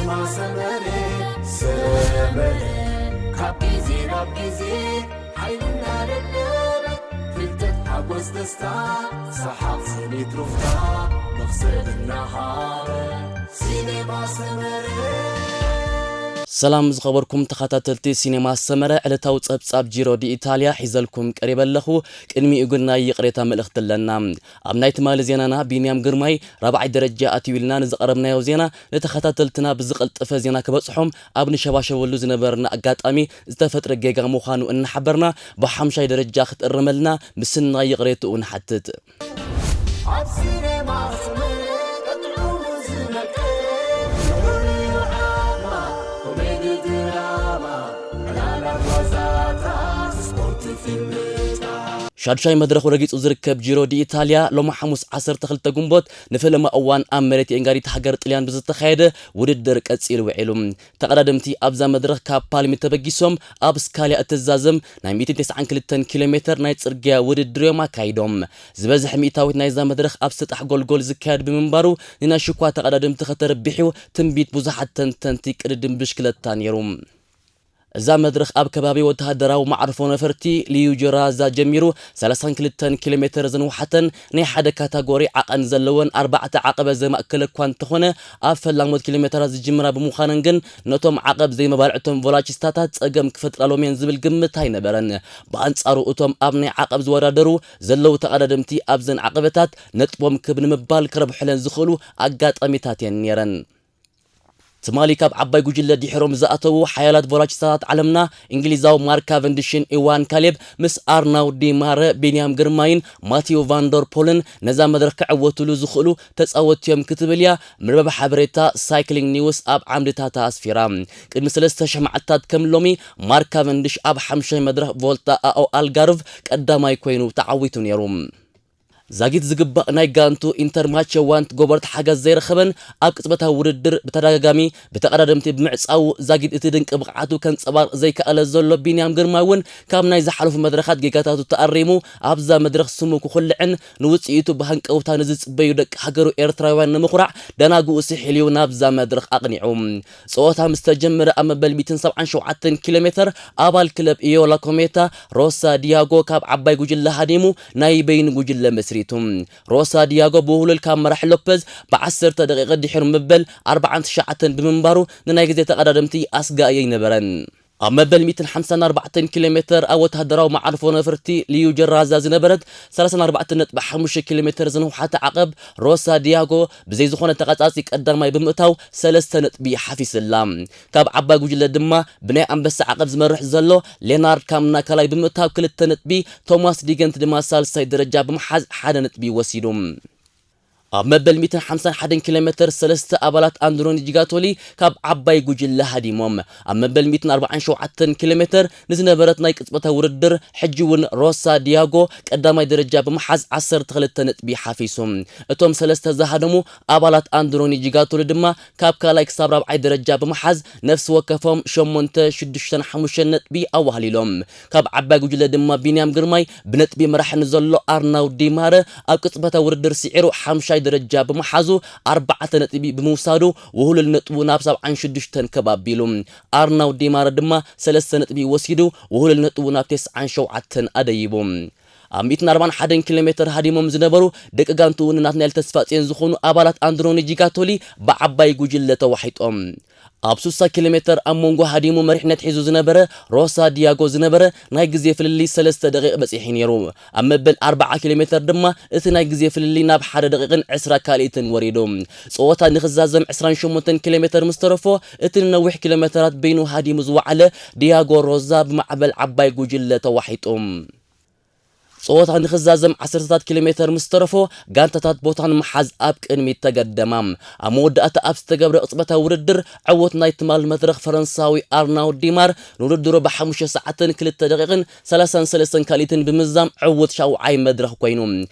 ሰመረ ሰመረ ካብ ግዜ ናብ ግዜ ሓይልና ደለበ ፍልጠት ሓጎስ ደስታ ሰሓቕ ስኒት ሩፍታ መኽሰብ እናሃረ ሲኔማ ሰመረ። ሰላም ዝኸበርኩም ተኸታተልቲ ሲኔማ ሰመረ፣ ዕለታዊ ጸብጻብ ጂሮ ዲ ኢታልያ ሒዘልኩም ቀሪበ ኣለኹ። ቅድሚኡ ግን ናይ ይቕሬታ መልእኽቲ ኣለና። ኣብ ናይ ትማሊ ዜናና ቢንያም ግርማይ ራብዓይ ደረጃ ኣትዩ ኢልና ንዝቐረብናዮ ዜና ንተኸታተልትና ብዝቐልጠፈ ዜና ክበጽሖም ኣብ ንሸባሸበሉ ዝነበርና ኣጋጣሚ ዝተፈጥረ ጌጋ ምዃኑ እናሓበርና ብሓምሻይ ደረጃ ክትእረመልና ምስናይ ይቕሬትኡ ንሓትት። ኣብ ሲኔማ ሰመረ ቀጥዑ ዝነቀ ፍሉይ ዓማ ኮሜዲ ድራማ ዕላላት ዋዛታት ስፖርት ፊልምታት ሻዱሻይ መድረኹ ረጊጹ ዝርከብ ጂሮ ዲ ኢታልያ ሎሚ ሓሙስ ዓሰርተ ክልተ ግንቦት ንፈለማ እዋን ኣብ መሬት የእንጋዲት ሃገር ጥልያን ብዝተኻየደ ውድድር ቀጺሉ ውዒሉ። ተቐዳደምቲ ኣብዛ መድረኽ ካብ ፓልሚ ተበጊሶም ኣብ ስካሊያ እትዛዘም ናይ ሚእትን ተስዓን ክልተን ኪሎ ሜተር ናይ ጽርግያ ውድድር እዮም ኣካይዶም። ዝበዝሕ ሚእታዊት ናይዛ መድረኽ ኣብ ሰጣሕ ጎልጎል ዝካየድ ብምንባሩ ንናይ ሽኳ ተቐዳደምቲ ከተርብሕ እዩ ትንቢት ብዙሓት ተንተንቲ ቅድድም ብሽክለታ ነይሩ። እዛ መድረኽ ኣብ ከባቢ ወተሃደራዊ መዕርፎ ነፈርቲ ሊዩ ጀራዛ ጀሚሩ ሰላሳን ክልተን ኪሎ ሜተር ዝንውሓተን ናይ ሓደ ካታጎሪ ዓቐን ዘለወን ኣርባዕተ ዓቐበት ዘማእከለ እኳ እንተኾነ ኣብ ፈላሞት ኪሎ ሜተራት ዝጅምራ ብምዃነን ግን ነቶም ዓቐብ ዘይመባልዕቶም ቮላቺስታታት ጸገም ክፈጥራሎም እየን ዝብል ግምት ኣይነበረን። ብኣንጻሩ እቶም ኣብ ናይ ዓቐብ ዝወዳደሩ ዘለዉ ተቐዳደምቲ ኣብዘን ዓቐበታት ነጥቦም ክብ ንምባል ክረብሑለን ዝኽእሉ ኣጋጣሚታት እየን ነይረን። ትማሊ ካብ ዓባይ ጉጅለ ድሒሮም ዝኣተዉ ሓያላት ቮላቺስታታት ዓለምና እንግሊዛዊ ማርክ ካቨንዲሽን ኢዋን ካሌብ ምስ ኣርናው ዲ ማረ፣ ቢንያም ግርማይን ማቲው ቫንደር ፖልን ነዛ መድረኽ ክዕወትሉ ዝኽእሉ ተጻወትቲ እዮም ክትብል እያ መርበብ ሓበሬታ ሳይክሊንግ ኒውስ ኣብ ዓምድታታ ኣስፊራ። ቅድሚ ሰለስተ ሽሕ መዓልታት ከም ሎሚ ማርክ ካቨንዲሽ ኣብ ሓምሻይ መድረኽ ቮልታ ኣኦ ኣልጋርቭ ቀዳማይ ኮይኑ ተዓዊቱ ነይሩ። ዛጊት ዝግባእ ናይ ጋንቱ ኢንተርማቸ ዋንት ጎበርት ሓገዝ ዘይረኸበን ኣብ ቅጽበታዊ ውድድር ብተደጋጋሚ ብተቐዳደምቲ ብምዕጻዉ ዛጊት እቲ ድንቂ ብቕዓቱ ከንጸባርቕ ዘይከኣለ ዘሎ ቢንያም ግርማ እውን ካብ ናይ ዝሓለፉ መድረኻት ጌጋታቱ ተኣሪሙ ኣብዛ መድረኽ ስሙ ክኹልዕን ንውጽኢቱ ብሃንቀውታ ንዝጽበዩ ደቂ ሃገሩ ኤርትራውያን ንምኹራዕ ደናግኡ ስሒልዩ ናብዛ መድረኽ ኣቕኒዑ። ጸወታ ምስ ተጀመረ ኣብ መበል ሚእትን ሰብዓን ሸውዓተን ኪሎ ሜተር ኣባል ክለብ ኢዮላ ኮሜታ ሮሳ ዲያጎ ካብ ዓባይ ጉጅለ ሃዲሙ ናይ በይኑ ጉጅለ መስሪቱ። ሮሳ ዲያጎ ብውህሉል ካብ መራሒ ሎፐዝ ብዓሰርተ ደቂቕ ድሒሩ መበል ኣርባዓን ትሽዓተን ብምንባሩ ንናይ ግዜ ተቐዳደምቲ ኣስጋኢ ኣይነበረን። ኣብ መበል ሚእትን ሓምሳን ኣርባዕተን ኪሎ ሜተር ኣብ ወተሃደራዊ መዓርፎ ነፈርቲ ሊዩ ጀራዛ ዝነበረት ሰላሳን ኣርባዕተን ነጥቢ ሓሙሽተ ኪሎ ሜተር ዝንውሓተ ዓቐብ ሮሳ ዲያጎ ብዘይ ዝኾነ ተቐጻጺ ቀዳማይ ብምእታው ሰለስተ ነጥቢ ሓፊስላ። ካብ ዓባይ ጉጅለ ድማ ብናይ ኣንበሳ ዓቐብ ዝመርሕ ዘሎ ሌናርድ ካምና ካልኣይ ብምእታው ክልተ ነጥቢ፣ ቶማስ ዲገንት ድማ ሳልሳይ ደረጃ ብምሓዝ ሓደ ነጥቢ ወሲዱ። ኣብ መበል ሚእትን ሓምሳን ሓደን ኪሎ ሜተር ሰለስተ ኣባላት ኣንድሮኒ ጂጋቶሊ ካብ ዓባይ ጉጅለ ሃዲሞም። ኣብ መበል ሚእትን ኣርባዓን ሸውዓተን ኪሎ ሜተር ንዝነበረት ናይ ቅጽበታዊ ውድድር ሕጂ እውን ሮሳ ዲያጎ ቀዳማይ ደረጃ ብምሓዝ ዓሰርተ ክልተ ነጥቢ ሓፊሱ። እቶም ሰለስተ ዝሃደሙ ኣባላት ኣንድሮኒ ጂጋቶሊ ድማ ካብ ካልኣይ ክሳብ ራብዓይ ደረጃ ብምሓዝ ነፍሲ ወከፎም ሸሞንተ ሽዱሽተን ሓሙሽተን ነጥቢ ኣዋህሊሎም። ካብ ዓባይ ጉጅለ ድማ ቢንያም ግርማይ ብነጥቢ መራሒ ንዘሎ ኣርናው ዲማረ ኣብ ቅጽበታዊ ውድድር ስዒሩ ሓምሻይ ደረጃ ብምሓዙ ኣርባዕተ ነጥቢ ብምውሳዱ ውህሉል ነጥቡ ናብ ሰብዓን ሽዱሽተን ከብ ኣቢሉ። ኣርናው ዲማረ ድማ ሰለስተ ነጥቢ ወሲዱ ውህሉል ነጥቡ ናብ ተስዓን ሸውዓተን ኣደይቡ። ኣብ ሚእትን ኣርባን ሓደን ኪሎ ሜተር ሃዲሞም ዝነበሩ ደቂ ጋንቱ እውን ናትናኤል ተስፋጽዮን ዝኾኑ ኣባላት ኣንድሮኒ ጂጋቶሊ ብዓባይ ጉጅለ ተዋሒጦም። ኣብ ሱሳ ኪሎ ሜተር ኣብ መንጎ ሃዲሙ መሪሕነት ሒዙ ዝነበረ ሮሳ ዲያጎ ዝነበረ ናይ ግዜ ፍልልይ ሰለስተ ደቂቕ በጺሑ ነይሩ። ኣብ መበል ኣርባዓ ኪሎ ሜተር ድማ እቲ ናይ ግዜ ፍልልይ ናብ ሓደ ደቂቕን ዕስራ ካልኢትን ወሪዱ። ጸወታ ንኽዛዘም ዕስራን ሸሞንተን ኪሎ ሜተር ምስ ተረፎ እቲ ንነዊሕ ኪሎ ሜተራት በይኑ ሃዲሙ ዝወዓለ ዲያጎ ሮዛ ብማዕበል ዓባይ ጉጅለ ተዋሒጡ። ጸወታ ንኽዛዘም ዓሰርተታት ኪሎ ሜተር ምስ ተረፎ ጋንታታት ቦታ ንምሓዝ ኣብ ቅድሚት ተገደማ። ኣብ መወዳእታ ኣብ ዝተገብረ ቅጽበታዊ ውድድር ዕውት ናይ ትማል መድረኽ ፈረንሳዊ ኣርናውድ ዲማር ንውድድሩ ብሓሙሽተ ሰዓትን ክልተ ደቂቕን ሰላሳን ሰለስተን ካልኢትን ብምዝዛም ዕውት ሻውዓይ መድረኽ ኮይኑ።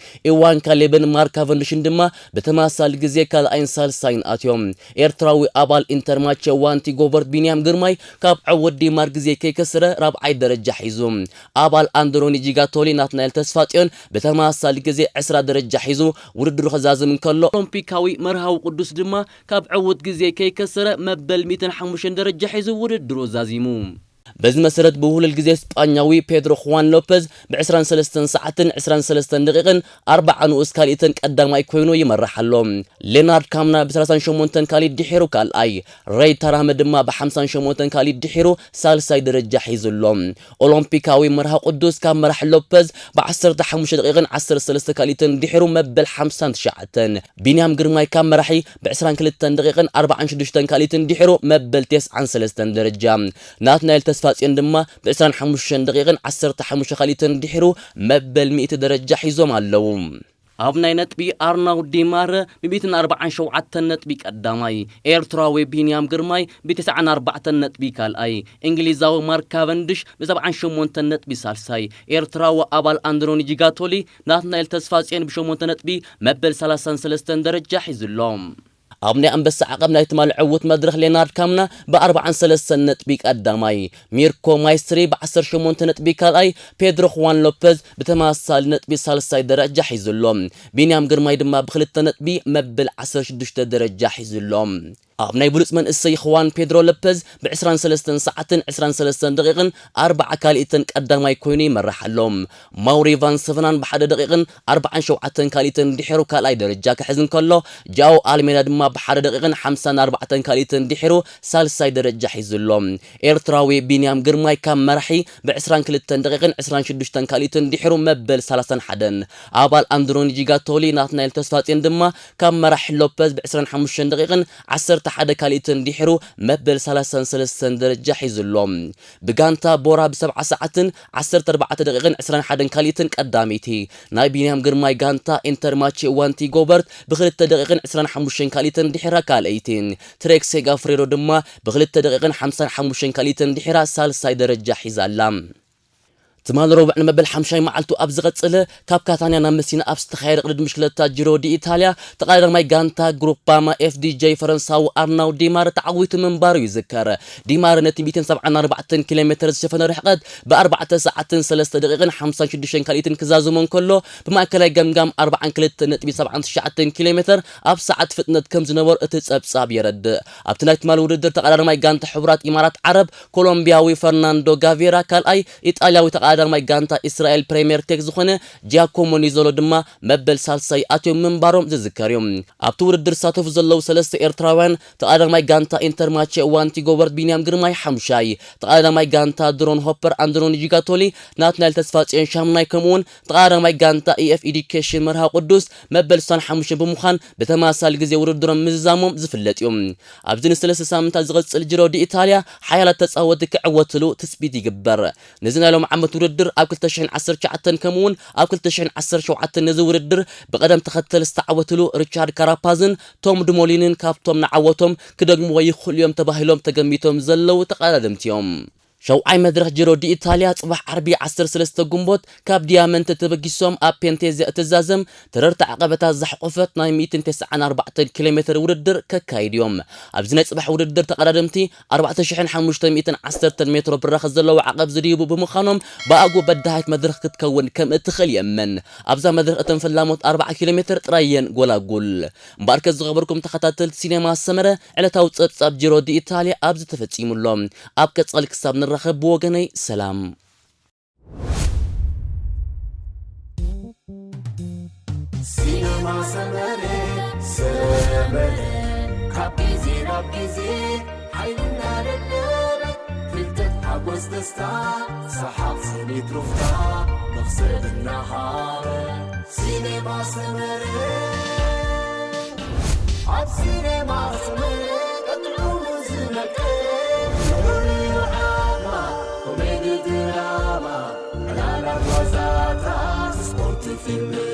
ኢዋን ካሌብን ማርክ ካቨንድሽን ድማ ብተመሳሳሊ ግዜ ካልኣይን ሳልሳይን ኣትዮም። ኤርትራዊ ኣባል ኢንተርማቸ ዋንቲ ጎበርት ቢንያም ግርማይ ካብ ዕውት ዲማር ግዜ ከይከስረ ራብዓይ ደረጃ ሒዙ። ኣባል ኣንድሮኒ ጂጋቶሊ ናትናኤል ተስፋጽዮን ብተመሳሳሊ ግዜ ዕስራ ደረጃ ሒዙ ውድድሩ ክዛዝም እንከሎ፣ ኦሎምፒካዊ መርሃዊ ቅዱስ ድማ ካብ ዕዉት ግዜ ከይከሰረ መበል ሚእትን ሓሙሽተን ደረጃ ሒዙ ውድድሩ ዛዚሙ። በዚ መሰረት ብውህሉል ግዜ ስጳኛዊ ፔድሮ ኹዋን ሎፐዝ ብ ዕስራን ሰለስተን ሰዓትን ዕስራን ሰለስተን ደቂቕን ኣርብዓ ንኡስ ካልኢትን ቀዳማይ ኮይኑ ይመርሕ ኣሎ። ሌናርድ ካምና ብ ሰላሳን ሸሞንተን ካልኢት ድሒሩ ካልኣይ፣ ሬይ ታራመ ድማ ብ ሓምሳን ሸሞንተን ካልኢት ድሒሩ ሳልሳይ ደረጃ ሒዙ ኣሎ። ኦሎምፒካዊ መርሃ ቅዱስ ካብ መራሒ ሎፐዝ ብ ዓሰርተ ሓሙሽተ ደቂቕን ዓሰርተ ሰለስተ ካልኢትን ድሒሩ መበል ሓምሳን ትሽዓተን፣ ቢንያም ግርማይ ካብ መራሒ ብ ዕስራን ክልተን ደቂቕን ኣርባዓን ሽዱሽተን ካልኢትን ድሒሩ መበል ተስዓን ሰለስተን ደረጃ፣ ናትናኤል ተስፋጽዮን ድማ ብ ዕስራን ሓሙሽተን ደቂቕን ዓሰርተ ሓሙሽተ ካልኢትን ድሒሩ መበል ሚእቲ ደረጃ ሒዞም ኣለዉ። ኣብ ናይ ነጥቢ ኣርናውድ ዲማረ ብሚእትን ኣርባዓን ሸውዓተን ነጥቢ ቀዳማይ፣ ኤርትራዊ ቢንያም ግርማይ ብተስዓን ኣርባዕተን ነጥቢ ካልኣይ፣ እንግሊዛዊ ማርክ ካቨንድሽ ብሰብዓን ሸሞንተን ነጥቢ ሳልሳይ፣ ኤርትራዊ ኣባል ኣንድሮኒ ጂጋቶሊ ናትናኤል ተስፋጽዮን ብሸሞንተ ነጥቢ መበል ሰላሳን ሰለስተን ደረጃ ሒዙ ኣሎ። ኣብ ናይ ኣንበሳ ዓቐብ ናይ ትማሊ ዕዉት መድረኽ ሌናርድ ካምና ብ ኣርባዓን ሰለስተን ነጥቢ ቀዳማይ፣ ሚርኮ ማይስትሪ ብ ዓሰርተ ሸሞንተ ነጥቢ ካልኣይ፣ ፔድሮ ኹዋን ሎፐዝ ብተመሳሳሊ ነጥቢ ሳልሳይ ደረጃ ሒዙ ኣሎ። ቢንያም ግርማይ ድማ ብክልተ ነጥቢ መበል ዓሰርተ ሽዱሽተ ደረጃ ሒዙ ኣሎ። ኣብ ናይ ብሉጽ መንእሰይ ኹዋን ፔድሮ ሎፐዝ ብ ዕስራን ሰለስተን ሰዓትን ዕስራን ሰለስተን ደቂቕን ኣርብዓ ካልኢትን ቀዳማይ ኮይኑ ይመርሕ ኣሎ። ማውሪ ቫን ሰቨናን ብሓደ ደቂቕን ኣርባዓን ሸውዓተን ካልኢትን ድሒሩ ካልኣይ ደረጃ ክሕዝ እንከሎ፣ ጃኦ ኣልሜዳ ድማ ብሓደ ደቂቕን ሓምሳን ኣርባዕተን ካልኢትን ድሒሩ ሳልሳይ ደረጃ ሒዙ ኣሎ። ኤርትራዊ ቢንያም ግርማይ ካብ መራሒ ብ ዕስራን ክልተን ደቂቕን ዕስራን ሽዱሽተን ካልኢትን ድሒሩ መበል ሰላሳን ሓደን፣ ኣባል ኣንድሮኒ ጂጋቶሊ ናትናኤል ተስፋጽዮን ድማ ካብ መራሒ ሎፐዝ ብ ዕስራን ሓሙሽተን ደቂቕን ዓሰርተ ሓደ ካልኢትን ድሒሩ መበል ሰላሳን ሰለስተን ደረጃ ሒዙ ኣሎ። ብጋንታ ቦራ ብሰብዓ ሰዓትን ዓሰርተ ኣርባዕተ ደቂቕን ዕስራን ሓደን ካልኢትን ቀዳመይቲ፣ ናይ ቢንያም ግርማይ ጋንታ ኢንተርማቼ ዋንቲ ጎበርት ብክልተ ደቂቕን ዕስራን ሓሙሽተን ካልኢትን ድሒራ ካልኣይቲ፣ ትሬክ ሴጋፍሬዶ ድማ ብክልተ ደቂቕን ሓምሳን ሓሙሽተን ካልኢትን ድሒራ ሳልሳይ ደረጃ ሒዛ ኣላ። ትማሊ ረቡዕ ንመበል ሓምሻይ መዓልቱ ኣብ ዝቐጽል ካብ ካታንያ ናብ መሲና ኣብ ዝተኻየደ ቅድድም ብሽክለታ ጂሮ ዲ ኢታልያ፣ ተቐዳዳማይ ጋንታ ግሩፓማ ኤፍ ዲ ጄ ፈረንሳዊ ኣርናው ዲማር ተዓዊቱ ምንባሩ ይዝከር። ዲማር ነቲ ሚእትን ሰብዓን ኣርባዕተን ኪሎ ሜትር ዝሸፈነ ርሕቀት ብ ኣርባዕተ ሰዓትን ሰለስተ ደቂቕን ሓምሳን ሽዱሽተን ካልኢትን ክዛዝሞ እንከሎ፣ ብማእከላይ ገምጋም ኣርባዓን ክልተን ነጥቢ ሰብዓን ትሽዓተን ኪሎ ሜትር ኣብ ሰዓት ፍጥነት ከም ዝነበሮ እቲ ጸብጻብ የረድእ። ኣብቲ ናይ ትማሊ ውድድር ተቐዳዳማይ ጋንታ ሕቡራት ኢማራት ዓረብ ኮሎምቢያዊ ፈርናንዶ ጋቬራ ካልኣይ፣ ኢጣልያዊ ተቐዳዳማይ ጋንታ እስራኤል ፕሬምየር ቴክ ዝኾነ ጂያኮሞ ኒዞሎ ድማ መበል ሳልሳይ ኣትዮም ምንባሮም ዝዝከር እዩ። ኣብቲ ውድድር ዝሳተፉ ዘለዉ ሰለስተ ኤርትራውያን፣ ተቐዳዳማይ ጋንታ ኢንተርማቼ ዋንቲ ጎበርት ቢንያም ግርማይ ሓምሻይ፣ ተቐዳዳማይ ጋንታ ድሮን ሆፐር ኣንድሮኒ ጂጋቶሊ፣ ናትናኤል ተስፋጽዮን ሻምናይ፣ ከምኡውን ተቐዳዳማይ ጋንታ ኢኤፍ ኢዱኬሽን መርሃ ቅዱስ መበል ስሳን ሓሙሽተን ብምዃን ብተመሳሳሊ ግዜ ውድድሮም ምዝዛሞም ዝፍለጥ እዩ። ኣብዚ ንሰለስተ ሳምንታት ዝቕጽል ጅሮ ዲ ኢታልያ ሓያላት ተጻወቲ ክዕወትሉ ትጽቢት ይግበር። ነዚ ናይ ሎም ዓመት ውድድር ኣብ ክልተ ሽሕን ዓሰርተ ትሽዓተን ከምኡውን ኣብ ክልተ ሽሕን ዓሰርተ ሸውዓተን ነዚ ውድድር ብቐደም ተኸተል ዝተዓወትሉ ሪቻርድ ካራፓዝን ቶም ድሞሊንን ካብቶም ንዓወቶም ክደግምዎ ይኽእሉ እዮም ተባሂሎም ተገሚቶም ዘለዉ ተቐዳደምቲ እዮም። ሸውዓይ መድረኽ ጅሮ ዲ ኢታልያ ጽባሕ ዓርቢ ዓሰርተ ሰለስተ ግንቦት ካብ ዲያመንት ተበጊሶም ኣብ ፔንቴዝያ እትዛዘም ተረርቲ ዓቐበታት ዘሕቆፈት ናይ ሚእትን ተስዓን ኣርባዕተን ኪሎ ሜትር ውድድር ከካይድ እዮም። ኣብዚ ናይ ጽባሕ ውድድር ተቐዳደምቲ ኣርባዕተ ሽሕን ሓሙሽተ ሚእትን ዓሰርተን ሜትሮ ብራኸ ዘለዎ ዓቐብ ዝድይቡ ብምዃኖም ብኣግኡ በዳሃይት መድረኽ ክትከውን ከም እትኽእል ይእመን። ኣብዛ መድረኽ እተን ፈላሞት ኣርባዓ ኪሎ ሜትር ጥራይ እየን ጎላጉል። እምበኣርከ ዝኸበርኩም ተኸታተልቲ ሲኔማ ሰመረ፣ ዕለታዊ ጸብጻብ ጅሮ ዲ ኢታልያ ኣብዚ ተፈጺሙ ኣሎ። ኣብ ቀጻሊ ክሳብ ንራኸብ ብወገነይ ሰላም። ሲነማ ሰመረ፣ ሰመረ፣ ካብ ግዜ ናብ ግዜ ሓይልና ለለበ፣ ፍልጠት፣ ሓጎስ፣ ደስታ፣ ሰሓቕ፣ ስኒት፣ ሩፍታ፣ መኽሰብ እናሃበ። ሲነማ ሰመረ፣ ኣብ ሲነማ ሰመረ፣ ቀጥዑ ዝመቀ፣ ፍሉይ ዓማ፣ ኮሜዲ፣ ድራማ፣ ዕላላት፣ ዋዛታት፣ ስፖርት፣ ፊልም፣